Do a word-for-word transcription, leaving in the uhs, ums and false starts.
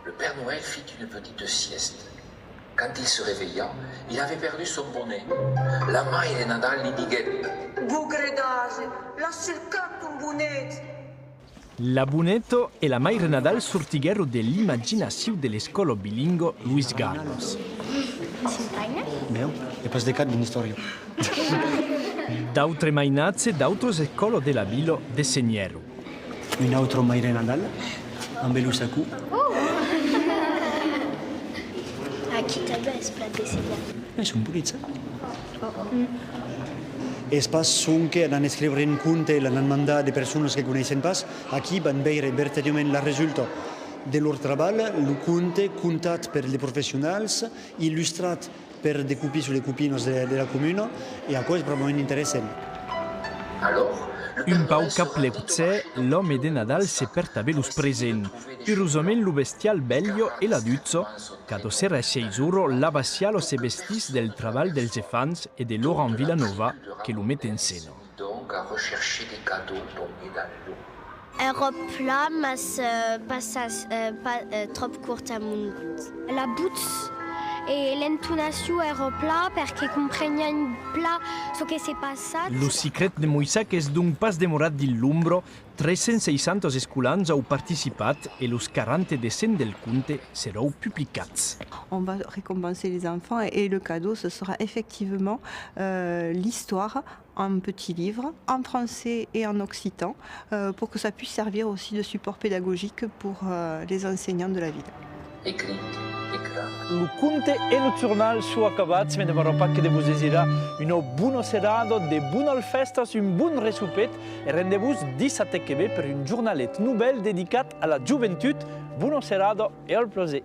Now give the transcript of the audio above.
Le Père Noël fit une petite sieste. Quand il se réveilla, il avait perdu son bonnet. La Maire Nadal li diguèt: Bogre d'ase, l'a cercat ton bonet! La Boneta e la Maire Nadal sortiguèron de l'imaginacion de l'escòla bilingua Luis Carlos. Ben, e pas de cap dins l'istòria. D'autres mainatges, d'autras escòlas de la vila dessenhèron. Una autra Maire Nadal, amb lo sacon. Aquí tanben es plan dessenhat. E son polits, eh? Es pas sonque anant escriure un conte e l'anant mandar a de personas que coneisson pas. Aquí van veire vertadièrament la resulta de lor trabalh, lo conte contat per de professionals, illustrat per de copins o de copinas de, de la comuna, e aquò es bravament interessant. Un pauc après, l'òme de Nadal se perd tanben los presents. Urosament, lo bestial velha e la ducha, cada sera a sièis oras, l'abaciala se vestís del trabalh dels efants e de Laurent Vilanova que lo met en scèna. Donc à rechercher des cadeaux tombés dans l'eau. Èra plan, mas, eh, pas, eh, pas, eh, tròp cort a mon gost. La votz e l'entonacion èra plan perque comprenián plan çò que se passat. Lo secret de Moissac es donc pas demorat dins l'ombra. Tres cents seissanta escolans an participat e los quaranta dessenhs del conte seràn publicats. On va récompenser les enfants et, et le cadeau, ce sera effectivement, euh, l'histoire en petit livre, en français et en occitan, euh, pour que ça puisse servir aussi de support pédagogique pour, euh, les enseignants de la ville. Lo conte e lo jornal son acabats, me demòra pas que de vos desirar una bona serada, de bonas fèstas, un bon ressopet e rendetz-vos dissabte que ven per un jornalet novèl dedicat a la joventut. Bona serada e al plaser!